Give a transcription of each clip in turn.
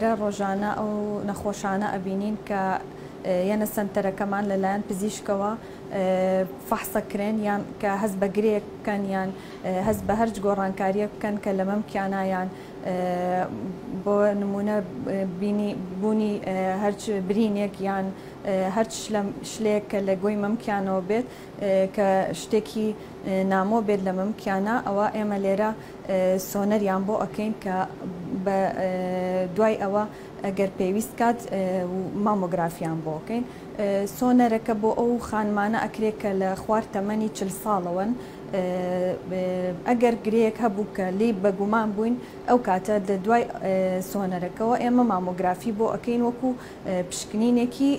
لێرە ڕۆژانە ئەو نەخۆشانە ئەبینین کە یەنە سەنتەرەکەمان لەلایەن پزیشکەوە فەحسەکرێن، یان کە هەست بە گرێیەک بکەن، یان هەست بە هەرچ گۆڕانکاریەک بکەن کە لە مەمکیانە، یان بۆ نمونە بینی بوونی هەرچ برینێک یان هەرچ شلەیەک کە لە گۆی مەمکیانەوە بێت کە شتێکی نامۆ بێت لە مەمکیانە، ئەوە ئێمە لێرە سۆنەریان بۆ ئەکەین کە بە دوای ئەوە ئەگەر پێویست کات مامۆگرافیان بۆ ئەکەین. سۆنەرەکە بۆ ئەو خانمانە ئەکرێت کە لە خوار تەمەنی 40 ساڵەوەن. ئەگەر گرەیەک هەبوو کە لێی بەگومان بووین، ئەو کاتە لە دوای سۆنەرەکەوە ئێمە مامۆگرافی بۆ ئەکەین وەکو پشکنینێکی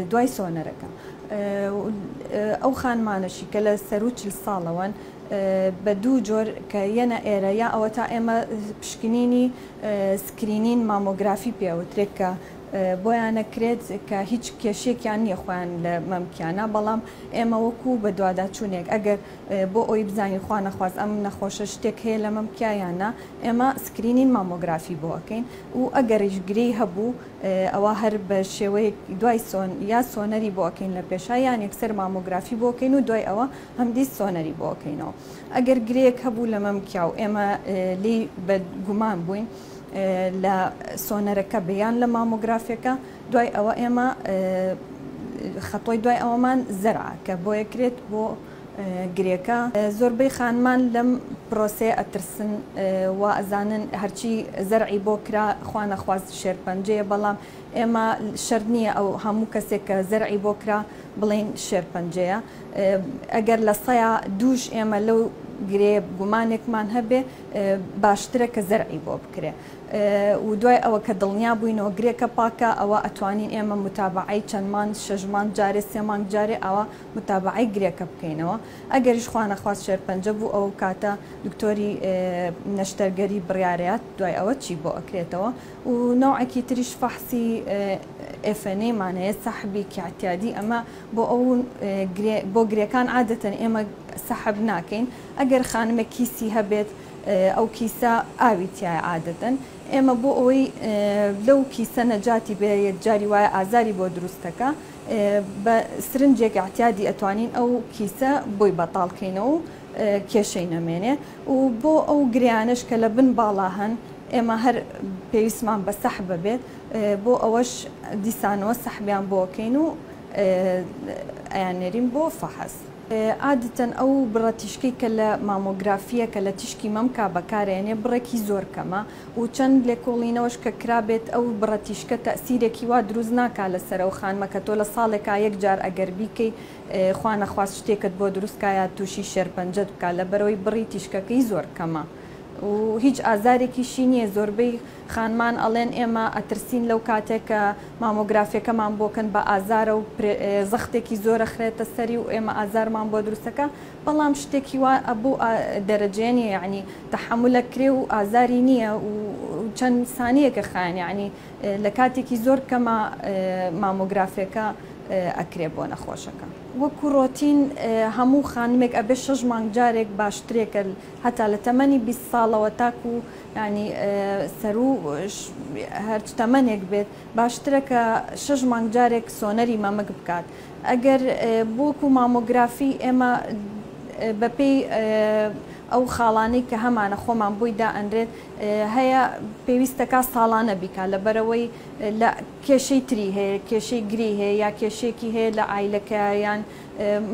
دوای سۆنەرەکە. ئەو خانمانەشی کە لە سەروو 40 ساڵەوەن بە دوو جۆر کە یەنە ئێرە، یا ئەوە تا ئێمە پشکنینی screening مامۆگرافی پێوترێت کە بۆیان نەکرێت کە هیچ کێشێکیان نییە خۆیان لە مەمکیانە، بەڵام ئێمە وەکو بە دواداچوونێک ئەگەر بۆ ئەوی بزانین خوا نەخواست ئەم نەخۆشە شتێک هەیە لە مەمکیانە، ئێمە screening مامۆگرافی بۆ ئەکەین. و ئەگەریش گرێی هەبوو ئەوە هەر بە شێوەیەک دوای سۆن یا سۆنەری بۆ ئەکەین لە پێشا، یان یەکسەر مامۆگرافی بۆ ئەکەین و دوای ئەوە هەمدیس سۆنەری بۆ ئەکەینەوە. ئەگەر گرێیەک هەبوو لە مەمکیا و ئێمە لێی بە گومان بووین لە سۆنەرەکە بێ یان لە مامۆگرافیەکە، دوای ئەوە ئێمە خەتۆی دوای ئەوەمان زەرع کە بۆ یەکرێت بۆ گرێکە. زۆربەی خانمان لەم پرۆسەیە ئەترسن و ئەزانن هەرچی زەرعی بۆ کرا خوا نەخواست شێرپەنجەیە، بەڵام ئێمە شەرت نییە ئەو هەموو کەسێک کە زەرعی بۆ کرا بڵین شێرپەنجەیە. ئەگەر لە سەیا دووش ئێمە لەو گرێ گومانێکمان هەبێ باشترە کە زەرعی بۆ بکرێ. و دوای ئەوە کە دڵنیا بووینەوە گرێکە پاکە، ئەوە ئەتوانین ئێمە متابعەی چەند مانگ، 6 مانگ جارێ، 3 مانگ جارێ ئەوە متابعەی گرێکە بکەینەوە. ئەگەریش خوا نەخواست شێرپەنجە بوو، ئەو کاتە دکتۆری نەشتەرگەری بڕیارەیات دوای ئەوە چی بۆ ئەکرێتەوە. و نەوعێکی تریش فەحسی FNA مان هەیە، سەحبی اعتیادی. ئەمە بۆ ئەو بۆ گرێکان عادەتەن ئێمە سەحب ناکەین. ئەگەر خانمێک کیسی هەبێت، ئەو کیسە ئاوی تایە، عادەتەن ئێمە بۆ ئەوەی لەو کیسە نەجاتی بێ، یەکجاری وایە ئازاری بۆ دروستەکە، بە سرنجێک اعتیادی ئەتوانین ئەو کیسە بۆی بەتاڵکەینەوە و کێشەی نەمێنێ. و بۆ ئەو گریانش کە لە بن باڵا هەن ئێمە هەر پێویستمان بە سەحبە بێت، بۆ ئەوەش دیسانەوە سەحبیان بۆکەین و ئەیان نێرین بۆ فەحس. عادەتەن ئەو بڕە تیشکەی کە لە مامۆگرافیە کە لە تیشکی مەمکا بەکارێنێ بڕێکی زۆر کەمە، و چەند لێکۆڵینەوەش کە کرابێت ئەو بڕە تیشکە تەسیرێکی وا دروست ناکا لەسەر ئەو خانمە کە تۆ لە ساڵێکا یەک جار ئەگەر بیکەی خوا نەخواست شتێکت بۆ دروستکا یا تووشی شێرپەنجەت بکات، لەبەرەوەی بڕی تیشکەکەی زۆر کەمە و هیچ ئازارێکیشی نییە. زۆربەی خانمان ئەڵێن ئێمە ئەترسین لەو کاتێک کە مامۆگرافیەکەمان بۆکەن بە ئازارە و زەختێکی زۆرە خرێتە سەری و ئێمە ئازارمان بۆ دروستەکە، بەڵام شتێکی وا بۆ دەرەجەیە نییە، یعنی تەحەمولە کرێ و ئازاری نییە و چەند سانیەکە خایەن، یعنی لە کاتێکی زۆر کەمە مامۆگرافیەکە ئەکرێ بۆ نەخۆشەکە. وەکو ڕۆتین هەموو خانمێک ئەبێ 6 مانگ جارێک باشترێکە، هەتا لە تەمەنی 20 ساڵەوە تاکو ینی سەرو هەرچ تەمەنێک بێت باشترە کە 6 مانگ جارێک سۆنەری مەمک بکات. ئەگەر بۆکو مامۆگرافی ئێمە بەپێی ئەو خاڵانەی کە هەمانە خۆمان بۆی دائەنرێت هەیە پێویستەکە ساڵانە بیکا، لەبەرەوەی لە کێشەی تری هەیە، کێشەی گری هەیە یا کێشەیەکی هەیە لە عایلەکە یان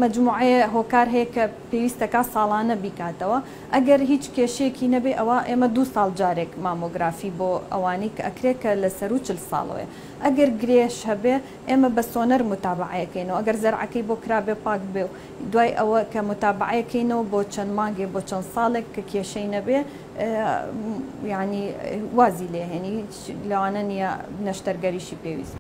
مجموعەیە هۆکار هەیە کە پێویستەکە ساڵانە بیکاتەوە. ئەگەر هیچ کێشەیەکی نەبێ ئەوە ئێمە 2 ساڵ جارێک مامۆگرافی بۆ ئەوانەی کە ئەکرێت کە لە سەرو 40 ساڵەوەیە. ئەگەر گرێش هەبێ ئێمە بە سۆنەر متابعەیەکەینەوە، ئەگەر زەرعەکەی بۆ کرابێ پاک بێ و دوای ئەوە کە متابعەیەکەینەوە بۆ چەند مانگێ بۆ چەند ساڵێک کە کێشەی نەبێ، یعنی وازی لێهێنی، لەوانە نییە نەشتەرگەریشی پێویست.